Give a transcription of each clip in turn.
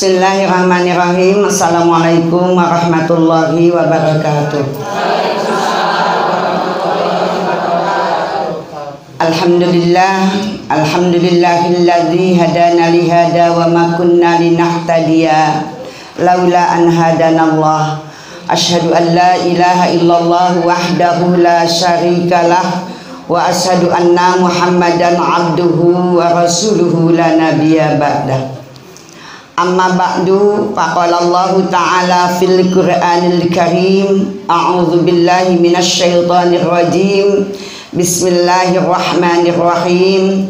Bismillahirrahmanirrahim. Assalamualaikum warahmatullahi wabarakatuh. Alhamdulillah, alhamdulillahilladzi hadana li hada wa ma kunna linahtadiya laula an hadanallah. Asyhadu an la ilaha illallah wahdahu la syarikalah wa asyhadu anna Muhammadan abduhu wa rasuluhu la nabiyya ba'dah. Amma ba'du, faqala Allahu ta'ala fil Qur'anil Karim, a'udzu billahi minasy syaithanir rajim. Bismillahirrahmanirrahim.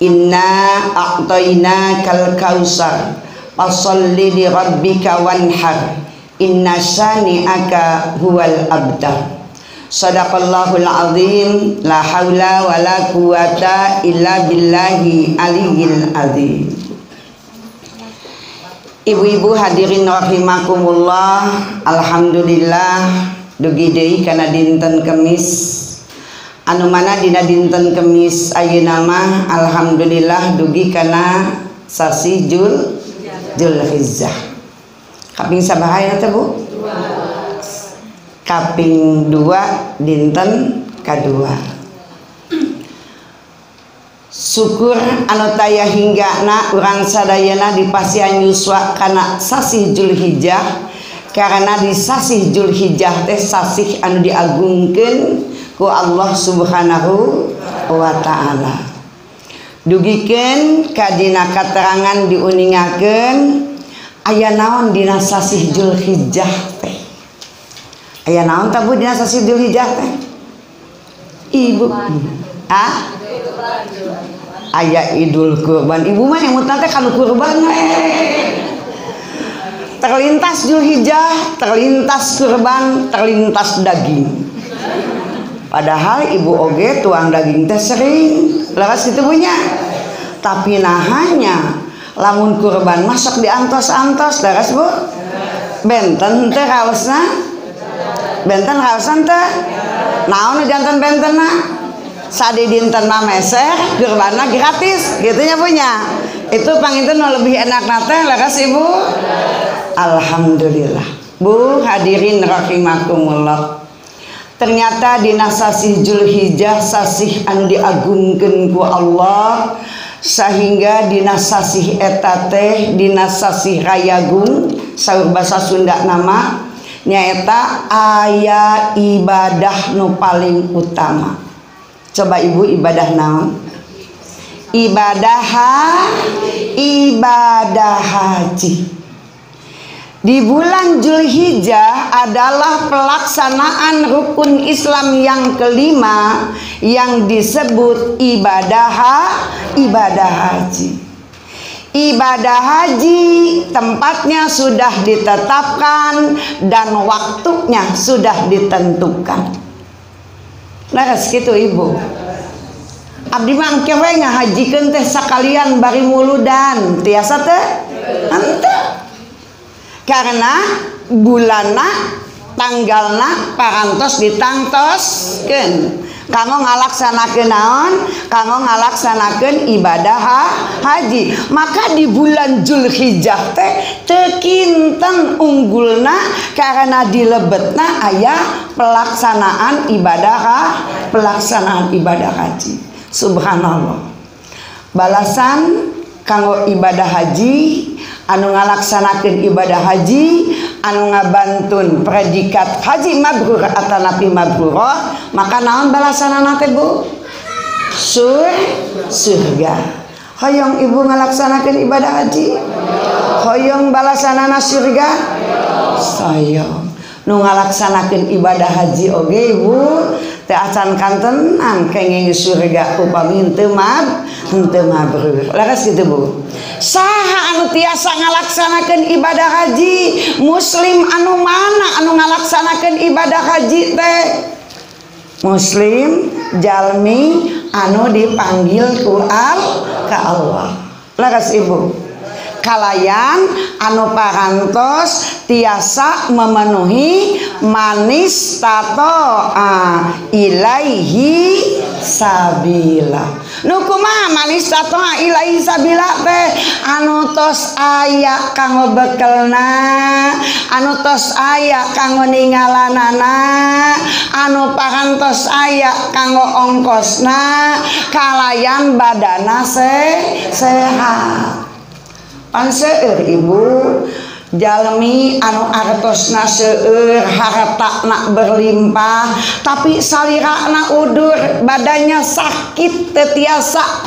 Inna a'tainakal kautsar fasholli li rabbika wanhar inna syani'aka huwal abtar. Sadaqallahul azim. La haula wala quwata illa billahi aliyyil azim. Ibu-ibu hadirin rahimakumullah, alhamdulillah dugi deui kana dinten Kemis. Anu mana dina dinten Kemis ayeuna mah alhamdulillah dugi kana sasi Julhijjah. Kaping sabaraha teh Bu? Kaping 2 dinten kadua. Syukur anu taya hinggana urang sadayana dipasihan yuswa kana sasih Julhijjah, karena di sasih Julhijjah teh sasih anu diagungkeun ku Allah Subhanahu wa ta'ala. Dugikeun ka dina katerangan diuningakeun aya naon dina sasih Julhijjah teh. Aya naon tah Bu dina sasih Julhijjah teh? Ibu. Ah? Aya Idul Kurban. Ibu mah yang mutna teh kanu kurban we. Terlintas Julhijjah, terlintas kurban, terlintas daging. Padahal ibu oge tuang daging teh sering, leres kitu punya. Tapi nahanya lamun kurban masuk di antos-antos, leres Bu? Benten teh raosna? Benten raosna teh? Naon nu janten bentenna? Sadi dinten mah meser, kurbanna gratis, gitu nya punya. Itu panginten nu lebih enak na teh, leres Ibu? Alhamdulillah. Bu hadirin rahimakumullah. Ternyata dina sasih Julhijjah sasih anu diagungkeun ku Allah, sehingga dina sasih eta teh dina sasih rayagung saur basa Sunda nama nyaeta aya ibadah nu paling utama. Coba ibu ibadah naon? Ibadah haji. Di bulan Julhijjah adalah pelaksanaan rukun Islam yang kelima yang disebut ibadah haji. Ibadah haji tempatnya sudah ditetapkan dan waktunya sudah ditentukan. Nah, segitu ibu. Abdi mah engke we ngahajikeun teh sakalian bari muludan, tiasa teh? Henteu. Karena bulanna tanggalna parantos ditangtoskeun kanggo ngalaksanakeun naon? Kanggo ngalaksanakeun ibadah haji. Maka di bulan Julhijjah teh teu kinten unggulna karena dilebetna aya pelaksanaan ibadah haji. Subhanallah. Balasan kanggo ibadah haji, anu ngalaksanakeun ibadah haji, anu ngabantun predikat haji mabrur atanapi mabrurah, maka naon balasanana teh Bu? Surga. Hoyong ibu ngalaksanakeun ibadah haji? Hoyong balasanana surga? Hoyong. Nu ngalaksanakeun ibadah haji oge ibu teu acan kantenan kenging surga upami henteu mabrur. Leres kitu Bu. Saha anu tiasa ngalaksanakeun ibadah haji? Muslim anu mana anu ngalaksanakeun ibadah haji teh? Muslim jalmi anu dipanggil ku ka Allah. Leres ibu. Kalayan anu parantos tiasa memenuhi manis tatoa ilaihi sabila. Nu kumaha manis tatoa ilaihi sabila teh anu tos aya kanggo bekelna, anu tos aya kanggo ningalanana, anu parantos aya kanggo ongkosna, kalayan badana sehat. Pan seueur ibu jalmi anu artosna seueur, hartana berlimpah, tapi salirana udur, badannya sakit, teu tiasa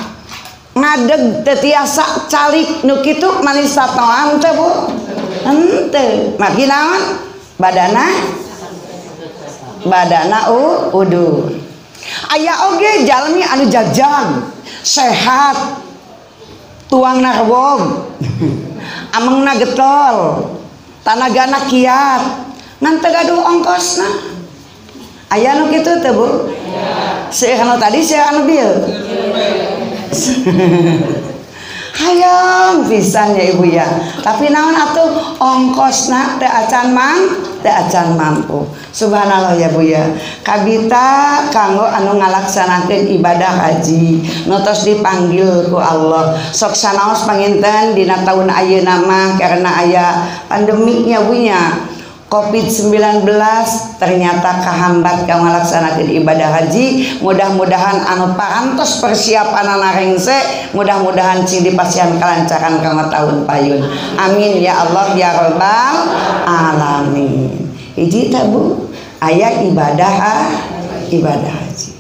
ngadeg, teu tiasa calik, nu kitu manis tatoan teh Bu? Henteu. Maki naon? Badana badana udur. Aya oge jalmi anu jagjag, sehat, tuangna rewog, amengna getol, tanagana kiat, ngan teu gaduh ongkosna. Aya nu kitu teu Bu? Seueur anu tadi, seueur anu bieu. Hayang pisan ya Ibu ya. Tapi naon atuh ongkosna teu acan teu acan mampu. Subhanallah ya Bu ya. Kabita kanggo anu ngalaksanakeun ibadah haji, nu tos dipanggil ku Allah. Sok sanaos panginten dina taun ayeuna mah karena aya pandemi nya Bu nya. COVID-19 ternyata kahambat ka ngalaksanakeun ibadah haji. Mudah-mudahan anu parantos persiapan rengse, mudah-mudahan cing dipasihan kalancaran kanggo taun payun. Amin ya Allah ya Rabbal alamin. Hiji teh Bu, aya ibadah haji.